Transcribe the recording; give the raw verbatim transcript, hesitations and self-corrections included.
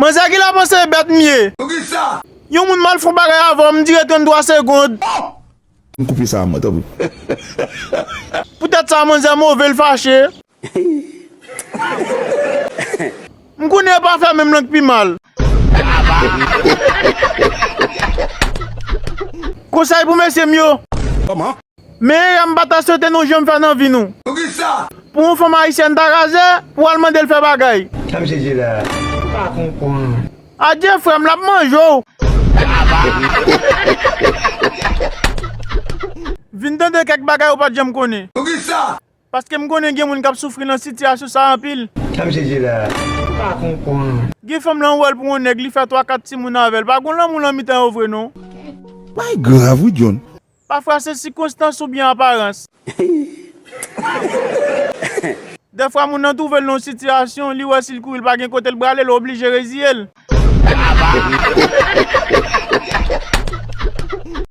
Manzè ki la panse bèt m ye. Poukisa? Yon moun mal fè yon bagay avè w, m dire tranntwa segond. M koupe sa a mwen, tanpri. Poutèt sa, manzè move, l fache. M konnen yo pa fè menm lang pi mal. Konsèy pou mesye m yo. Kòman? Meyè erè m pa ta swete nou janm fè nan vi nou. Poukisa? Pou yon fanm ayisyèn ta razè, pou w al mande l fè bagay. Sa misye di la? M pa konprann. Adye frè m, l ap manje w. Vin tande kèk bagay ou pa t janm konnen. Poukisa? Paske m konnen gen moun k ap soufri nan sitiyasyon sa a anpil. Sa misye di la? M pa konprann. Gen fanm lan ou wè l pou yon nèg, li fè twa kat timoun avè l. Pa gon lanmou lan mitan yo vre non. Bagay grav wi John. Pafwa se sikonstans oubyen aparans. Dèfwa moun nan twouve l nan yon sitiyasyon, li wè si l kouri l pa gen kote l prale, l oblije reziye l.